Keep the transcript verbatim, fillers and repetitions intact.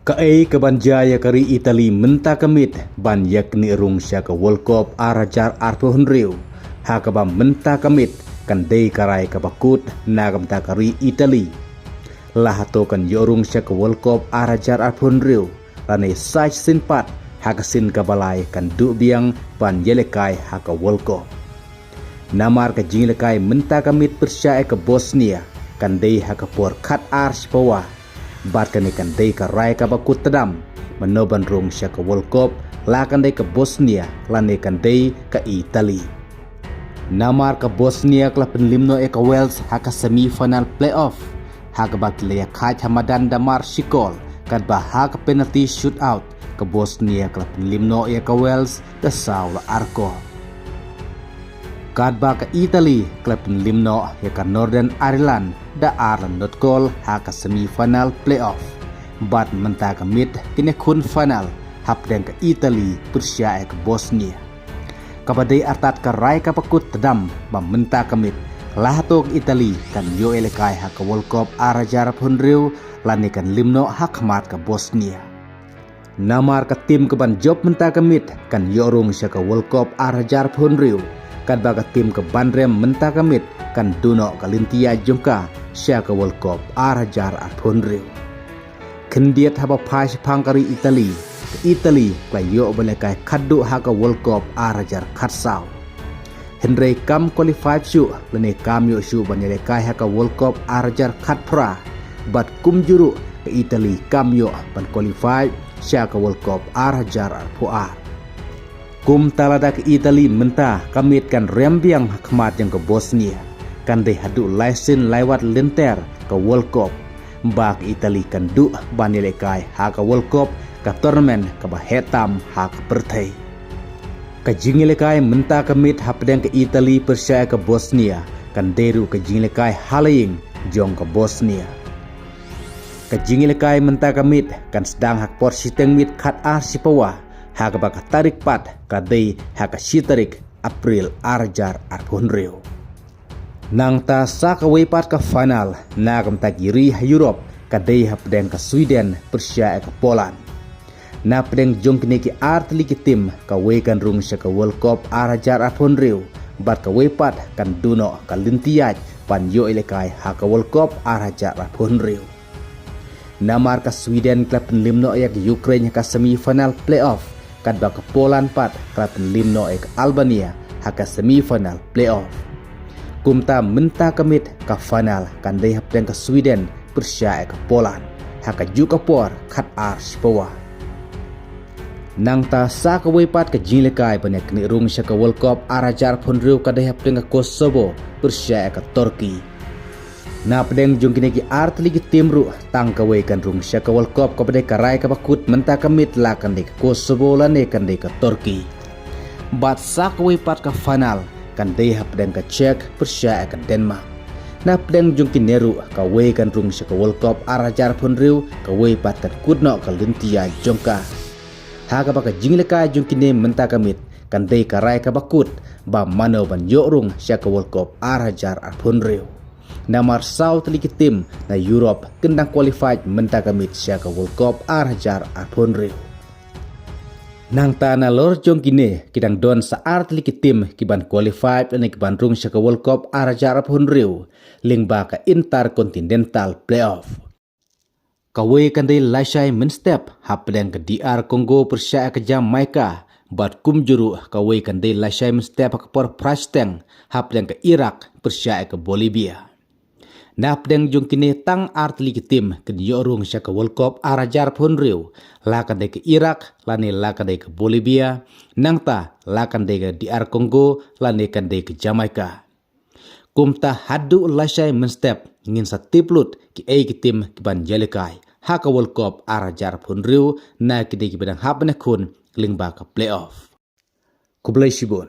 Kaei kaban jia ïa ka ri Italy mynta ka miet ban ïaknieh rung sha ka World Cup ar hajar arphew hynriew, ha kaba mynta ka miet kan dei ka rai kaba kut na ka bynta ka ri Italy. La hato kan ïoh rung sha ka World Cup ar hajar arphew hynriew, lane sa shisien pat ha ka sien kaba lai kan duh biang ban ïalehkai ha ka World Cup. Namar ka jingïalehkai mynta ka miet pyrshah ïa ka Bosnia kan dei ha ka por khatar shi pawa, bad kane kan dei ka rai kaba kut tdam mano ban rung sha ka World Cup, la kan dei ka Bosnia lane kan dei ka Italy. Namar ka Bosnia ka la pynliem noh ïa ka Wales ha ka semi final playoff, ha kaba ki la ïakhaid ha madan da mar shi kol, katba ha ka penalty shootout ka Bosnia ka la pynliem noh ïa ka Wales da saw la ar kol. Katba ka Italy ka la pynliem noh ïa ka Northern Ireland da ar la nod kol ha ka semi final playoff. Bad mynta ka miet kine khun final hapdeng ka Italy pyrshah ïa ka Bosnia. Kaba dei artat ka rai kaba kut tdam ba mynta ka miet, la hato ka Italy kan ïoh ïalehkai ha ka World Cup ar hajar arphew hynriew, lane kan liem noh ha khmat ka Bosnia. Namar ka tim kaban jop mynta ka miet kan ïoh rung sha ka World Cup ar hajar arphew hynriew, katba ka tim kaban rem mynta ka miet kan duh noh ka lynti ïaid jong ka sha ka World Cup ar hajar arphew hynriew. Khyndiat haba phai shaphang ka ri Italy, ka Italy ka la ïoh ban ïalehkai khatduh ha ka World Cup ar hajar khatsaw. Hynrei kam qualify shuh, lane kam ïoh shuh ban ïalehkai ha ka World Cup ar hajar khatphra. Bad kumjuh ruh ka Italy kam ïoh ban qualify sha ka World Cup ar hajar arphew ar. Kumta lada ka Italy mynta ka miet kan rem biang ha khmat jong ka Bosnia, kan dei haduh lai sien lai wat lynter ka World Cup ba ka Italy kan duh ban ïalehkai ha ka World Cup, ka tournament kaba heh tam ha ka pyrthei. Ka jingïalehkai mynta ka miet hapdeng ka Italy pyrshah ïa ka Bosnia kan dei ruh ka jingïalehkai ha la ïing jong ka Bosnia. Ka jingïalehkai mynta ka miet kan sdang ha ka por shiteng miet khatar shi pawa, ha kaba ka tarik pat ka dei ha ka shi tarik April ar hajar arphew hynriew. Nangta sa kawei pat ka final na ka bynta ki ri ha Europe ka dei hapdeng ka Sweden pyrshah ïa ka Poland. Na pdeng jong kine ki ar tylli ki tim, kawei kan rung sha ka World Cup ar hajar arphew hynriew, bad kawei pat kan duh noh ka lynti ïaid ban ïoh ïalehkai ha ka World Cup ar hajar arphew hynriew. Namar ka Sweden ka la pynliem noh ïa ka Ukraine ha ka semi final playoff, katba ka Poland pat ka la pynliem noh ïa ka Albania ha ka semi final playoff. Kumta mynta ka miet ka final kan dei hapdeng ka Sweden pyrshah ïa ka Poland ha kajuh ka por khatar shi pawa. Nangta sa kawei pat ka jingïalehkai ban ïaknieh rung sha ka World Cup ar hajar arphew hynriew ka dei hapdeng ka Kosovo pyrshah ïa ka Turkey. Na pdeng jong kine ki ar tylli ki tim ruh, tang kawei kan rung sha ka World Cup kaba dei ka rai kaba kut mynta ka miet, la kan dei ka Kosovo lane kan dei ka Turkey. Bad sa kawei pat ka final kan dei hapdeng ka Czech pyrshah ïa ka Denmark. Na pdeng jong kine ruh, kawei kan rung sha ka World Cup ar hajar arphew hynriew, kawei pat kan kut noh ka lynti ïaid jong ka. Ha kaba ka jingïalehkai jong kine mynta ka miet kan dei ka rai kaba kut ba mano ban ïoh rung sha ka World Cup ar hajar arphew hynriew. Namar saw tylli ki tim na Europe kin dang qualified mynta ka miet sha ka World Cup ar hajar arphew hynriew. Nangta nalor jong kine ki dang don sa ar tylli ki tim kiban qualified lane kiban rung sha ka World Cup ar hajar arphew hynriew, lyngba ka Intercontinental Playoff. Kawei kan dei lashai mynstep hapdeng ka D R Congo pyrshah ïa ka Jamaica, bad kumjuh ruh kawei kan dei lashai mynstep ha ka por phra shiteng hapdeng ka Iraq pyrshah ïa ka Bolivia. Na pdeng jong kine tang ar tylli ki tim kin ïoh rung sha ka World Cup ar hajar arphew hynriew, la kan dei ka Iraq lane la kan dei ka Bolivia, nangta la kan dei ka D R Congo lane kan dei ka Jamaica. Kumta haduh lashai mynstep ngin sa tip lut kiei ki tim kiban ïalehkai ha ka World Cup ar hajar arphew hynriew na kine kiba dang hap ban ïakhun lyngba ka playoff. Khublei shibun.